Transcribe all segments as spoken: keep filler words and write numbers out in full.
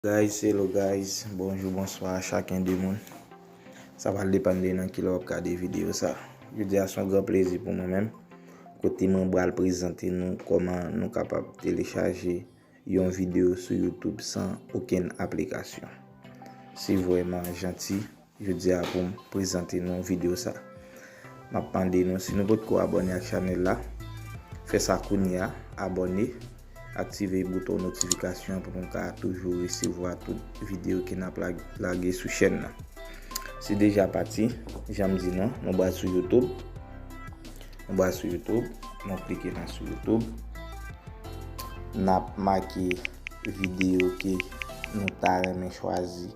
Guys, hello guys, bonjou, bonswa a chaken de moun. Sa pral depann de nan kilè w ap gade videyo sa. Jodi a se yon gran plezi pou mwen menm, kote mwen pral prezante nou kòman nou kapab telechaje yon videyo sou YouTube san okenn aplikasyon. Se vrèman janti jodi a pou m prezante nou videyo sa. M ap mande nou, si nou potko abòne ak chanèl la, fè sa kounye a, abòne, aktive bouton notifikasyon pou nou ka toujou resevwa tout videyo ke n ap lag-, lage sou chèn nan. Se deja pati, jan m di nou, nou pral sou YouTube. Nou pral sou YouTube, nou klike nan sou YouTube. N ap make videyo ke nou ta renmen chwazi,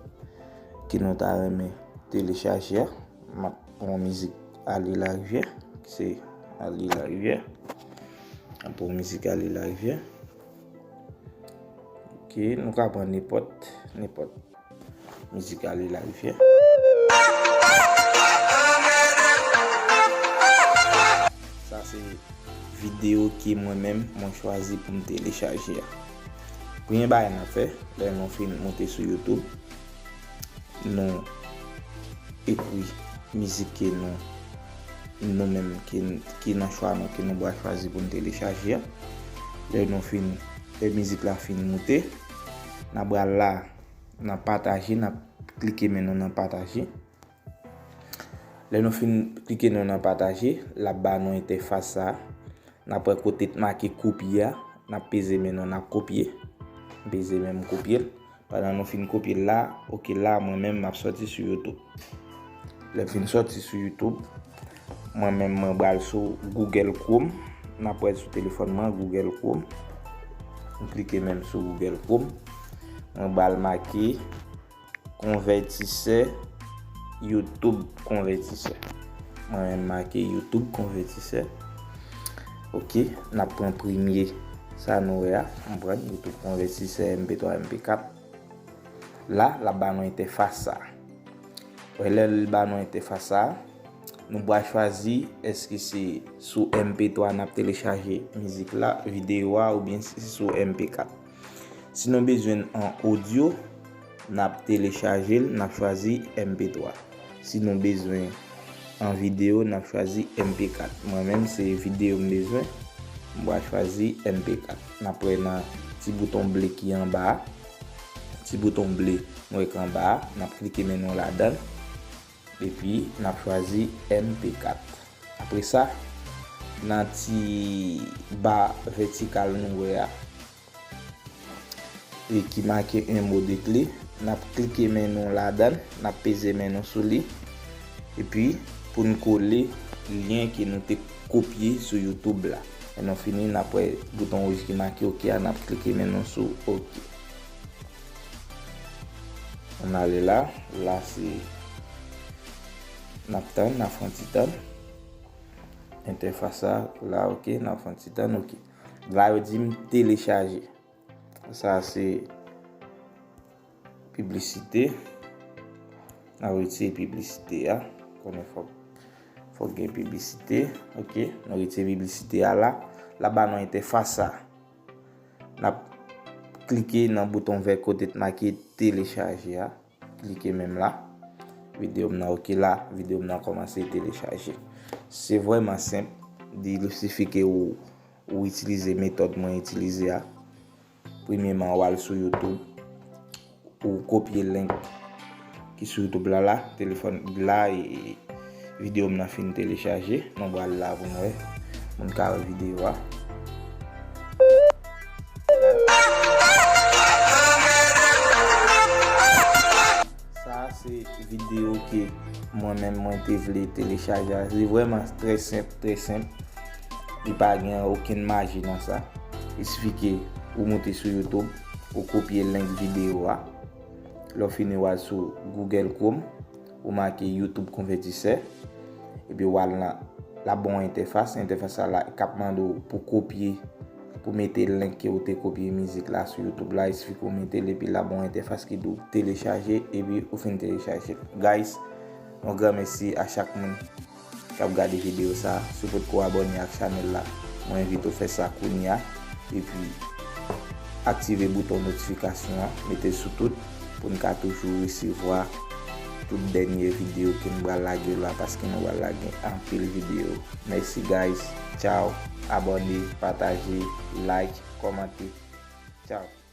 ke nou ta renmen telechaje a. M ap pran mizik Ale Larivyè, se Ale Larivyè. M ap pran mizik Ale Larivyè. Ok, nou ka pran nenpòt, nenpòt mizik Ale Larivyè. Sa se videyo ke mwen menm mwen chwazi pou m telechaje a. Premye bagay n ap fè, lè nou fin moute sou YouTube, nou ekri mizik ke nou, nou menm ke, ki nan chwa nou, ke nou pral chwazi pou n telechaje a. Lè nou fin, lè mizik la fin moute, n ap pral la, nan pataje, n ap klike men nou nan pataje. Lè nou fin klike nou nan pataje, l ap ba nou entèfas sa a. N ap wè kote t make kopye a, n ap peze men nou, n ap kopye. M peze men m kopye l. Pandan nou fin kopye l la, ok, la mwen menm m ap sòti sou YouTube. Lè m fin sòti sou YouTube, mwen menm mwen pral sou Google Chrome. N ap wè l sou telefòn mwen, Google Chrome. M klike men m sou Google Chrome. Mwen pral make Konvètisè, YouTube Konvètisè. Mwen menm make YouTube Konvètisè. Ok, n ap pran premye sa nou wè a. M pran YouTube Konvètisè M P twa, M P kat. La, l ap ba nou entèfas sa. Wè, lè l ba nou entèfas sa, nou pral chwazi èske se sou M P twa n ap telechaje mizik la, videyo a, oubyen si se sou M P kat. Si nou bezwen l an odyo, n ap telechaje l, n ap chwazi M P twa. Si nou bezwen an videyo, n ap chwazi M P kat. Mwen menm, se videyo m bezwen, m pral chwazi M P kat. N ap wè nan ti bouton ble ki anba a. Ti bouton ble nou wè k anba a, n ap klike men nou ladan l. Epi, n ap chwazi M P kat. Apre sa, nan ti ba vètikal nou wè a, e ki make un mot de clé, n ap klike men nou ladan l, n ap peze men nou sou li. Epi, pou n kole lyen ke nou te kopye sou YouTube la. Lè nou fini, n ap wè bouton wouj ki make ok a, n ap klike men nou sou ok. Ann ale la, la se, n ap tann, n ap fè yon ti tann. Entèfas sa, la, ok, n ap fè yon ti tann, ok. La, yo di m telechaje. Sa se piblisite. N ap retire piblisite a. Konnen fòk, fòk gen piblisite. Ok, nou retire piblisite a la. La ba nou entèfas sa. N ap klike nan bouton vè kote t make telechaje a. Klike menm la. Videyo m nan ok la. Videyo m nan kòmanse telechaje. Se vrèman senp. Li sifi ke ou, ou itilize metòd mwen itilize a. Premyèman, w al sou YouTube. Ou kopye link ki sou YouTube la, la, telefòn la, e, e videyo m nan fin telechaje. Nou pral la pou n wè. Moun ka wè videyo a. Sa se videyo ke mwen menm mwen te vle telechaje a. Li vrèman trè senp, trè senp. Li pa gen okenn maji nan sa. Li sifi ke ou moute sou YouTube, ou kopye link videyo a. Lè w fini, w al sou Google Chrome, ou make YouTube Konvètisè, epi w al nan, l ap ba w entèfas, entèfas sa la k ap mande w pou kopye, pou mete link ke w te kopye mizik la sou YouTube la, il suffit ke w mete l, epi l ap ba w entèfas ki di w telechaje, epi ou fin telechaje l. Guys, yon gran mèsi a chak moun k ap gade videyo sa, si w potko abòne ak chanèl la, mwen envite w fè sa kounye a. Epi, aktive bouton notifikasyon an, mete l sou tout pou n ka toujou resevwa tout dènye videyo ke nou pral lage la, paske nou pral lage anpil videyo. Mèsi guys, tchao, abòne, pataje, like, kòmante. Tchao.